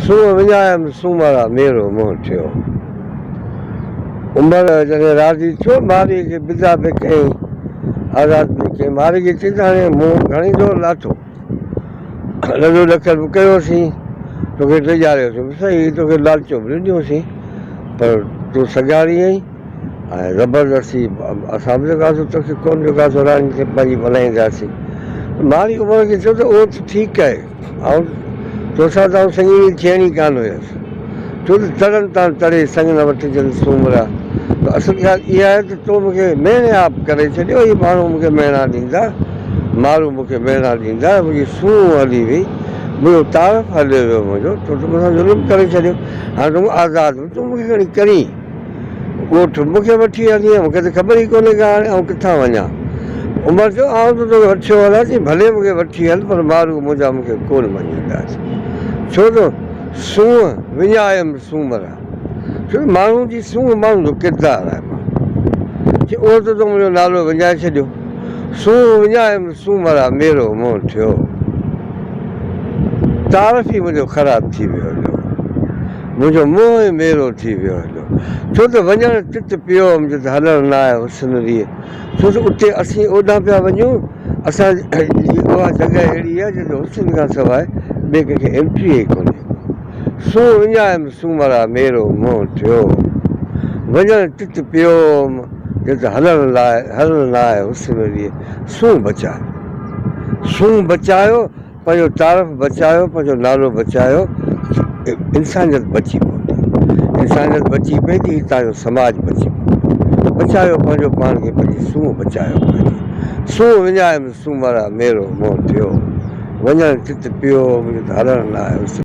سونهن وڃايم سومرا ميرو منهن ٿيو. عمر جڏهن راضي ٿيو، مارئي کي بدا به ڪيائين، آزاد به ڪيائين. مارئي کي چيائين ته هاڻي مون گهڻي زور لاٿو، لڏو ڏڪر به ڪيوسين، توکي ڊيڄاريوسين به سهي، توکي لالچون به ڏنيونسين، پر تون سگهاري آهين ۽ زبردستي اسان به جيڪو آهي سو توکي ڪونه جيڪو آهي سو راڻي کي پنهنجي بنائينداسين. مارئي عمر کي چيو ته اهو ته ٺيڪ آهي. آئون توسان ته آئون سڱيڻي ٿيڻي ڪانه هيس، ڇو ته تڙن تان تڙي سڱ نه وٺجن سومرا. ته اصل ڳالهه اها آهي ته تو مون کي مهڻي آپ ڪري ڇڏيو، هي ماڻهو مون کي مهڻا ڏيندا، مارو مون کي مهڻا ڏيندا، منهنجي سونهن هلي وئي، منهنجو تعارف هليو ويو منهنجو، تو ته مون سان ظلم ڪري ڇڏيو، هاڻي تون آزاد به تون مون کي کڻي ڪرين. ڳوٺ مون کي وٺي هلين، مون کي ته خبر ئي ڪونهي ڪا هاڻي آئون ڪٿان وڃان. عمر چيو، آئون ته توکي وٺيو هلان ٿي، ڀلي مون کي وٺي هل، پر مارو منهنجا مون کي ڪونه مڃيندا. ڇو ته سونهن وڃايم سومرا. ڇو ته ماڻهو جي سونهن ماڻهو جو ڪردار آهي. ماڻهو چي، اهو ته تو منهنجو نالو وڃائي ڇڏيو. سونهن وڃايم سومرا ميرو منهن ٿيو. تعارف ئي منهنجو خراب ٿي ويو هليو. منهنجو منهن ئي ميرو ٿي ويو هليو. ڇو ته وڃڻ تت پيو هئم جت هلڻ نه آهي حسن ريء. ڇو ته اتي اسين اوڏانهن پيا وڃون، اسان جي اها جڳهه اهڙي آهي جتي حسن کان سواء ٻئي ڪنهن کي انٽري ئي ڪونهي. سونهن وڃايم سومرا ميرو منهن ٿيو. وڃڻ تت پيو هئم جت هلڻ لاء هلڻ نه آهي حسن ريء. سونهن بچايو. سونهن بچايو. پنهنجو تعارف بچايو، پنهنجو نالو بچايو، انسانيت بچي پوندي. انسانيت بچي پئي ته هي تنهنجو سماج بچي پوندو. بچايو پنهنجو پاڻ کي، پنهنجي سونهن بچايو پنهنجي. سونهن وڃايم سومرا ميرو منهن ٿيو. وڃڻ چت پيو، منهنجو ته هلڻ نه آيو.